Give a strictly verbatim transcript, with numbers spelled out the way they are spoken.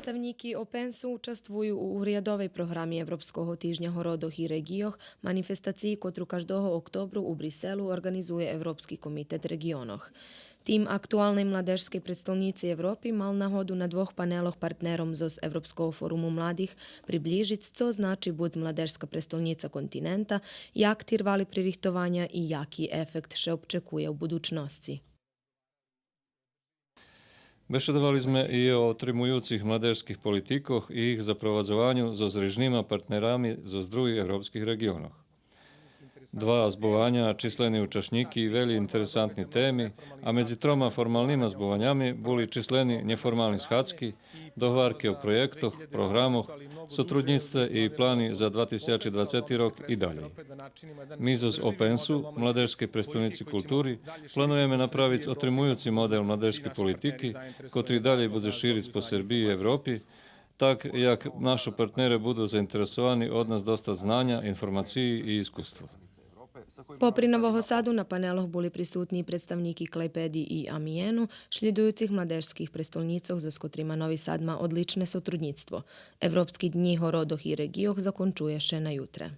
Представнїки ОПЕНС-у участвую у урядовей програми Европского тижня городох и реґийох, манифестациї котру каждого октобру у Бриселу орґанизує Европски комитет реґионох. Тим актуалней младежскей престолнїци Европи мал нагоду на двох панелох партнером зоз Европского форуму младих приблїжиц цо значи буц младежска престолнїца континента, як тирвали пририхтованя и яки ефект ше обчекує у будучносци. Бешедовали зме и о отримуюцих младежских политикох и їх запровадзованю зоз рижнима партнерами зоз других европских реґионох. Два збуваня, числени учашнїки и велї интересантни теми, а медзи трома формалнима збуванями були числени нєформални схадзки, догварки о проєктох, програмох, сотруднїцтве и плани за два тисячи двацети рок и далєй. Ми зоз ОПЕНС-у, Младежскей престолнїци култури, плануєме направиц отримуюци модел младежскей политики, котри далєй будзе шириц по Сербиї и Европи, так як нашо партнере буду заинтересовани од нас достац знаня, информациї и искуство. Попри Нового Саду на панелох були присутни и представнїки Клайпеди и Амиєну, шлїдуюцих младежских престолнїцох, зоз котрима Нови Сад ма одличне сотруднїцтво. Европски днї городох и реґийох закончує ше на ютре.